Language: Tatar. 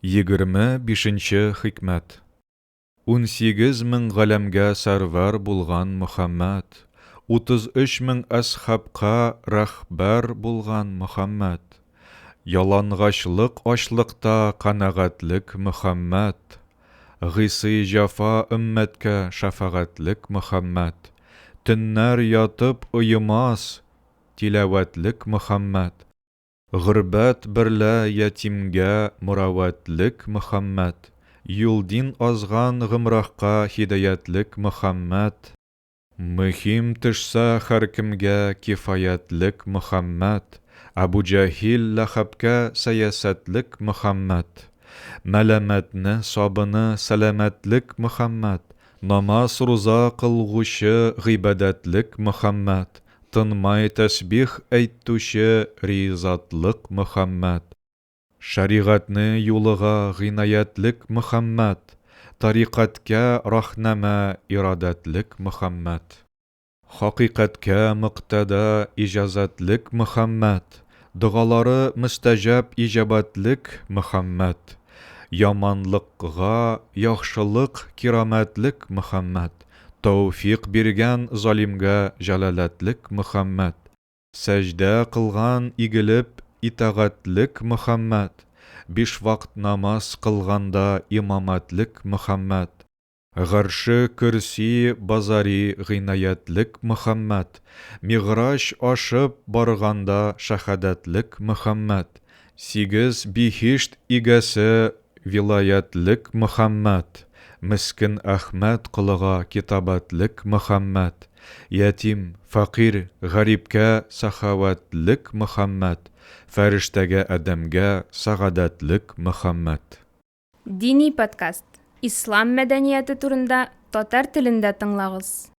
25 нче хикмәт. 18 мең галәмгә сәрвәр булган Мөхәммәд, 33 мең әсхабка рәһбәр булган Мөхәммәд, ялангачлык ачлыкта канәгатьлек Мөхәммәд, Гыйсый җәфа өммәткә шәфәгатьлек Мөхәммәд, төннәр ятып оемас тиләвәтлек Мөхәммәд, Горбәт берлә ятимгә мөрәвәтлек Мөхәммәд, Юлдин азган гөмраһка һидаятьлек Мөхәммәд, Мөһим төшсә һәркемгә кифаятьлек Мөхәммәд, Әбүҗәһил ләхәбкә сәясәтлек Мөхәммәд, Мәләмәтне сабыны сәламәтлек Мөхәммәд, Намаз-руза кылгучы гыйбадәтлек Мөхәммәд, Тынмай тәсбих әйттүче ризатлык Мөхәммәд, Шәригатьне юлыга гыйнаятлек Мөхәммәд, Тарикатькә рахнамә ирадәтлек Мөхәммәд, Хакыйкатькә мөкътәда иҗазәтлек Мөхәммәд, Догалары мөстәҗаб иҗабәтлек Мөхәммәд, Яманлыкга яхшылык кирамәтлек Мөхәммәд, Тәүфикъ биргән залимгә җәлаләтлек Мөхәммәд, Сәҗдә кылган игелеп итагатьлек Мөхәммәд, Биш вакт намаз кылганда имамәтлек Мөхәммәд, Гарше көрси базари гыйнаятьлек Мөхәммәд, Мигъраҗ ашып барганда шәһадәтлек Мөхәммәд, Сигез биһишт игәсе вилаятьлек Мөхәммәд, Мескен Әхмәт колыга китабәтлек Мөхәммәд, Ятим, фәкыйрь, гарипкә сәхавәтлек Мөхәммәд, Фәрештәгә адәмгә сәгадәтлек Мөхәммәд. Дини подкаст. Ислам мәдәнияте турында татар телендә тыңлагыз.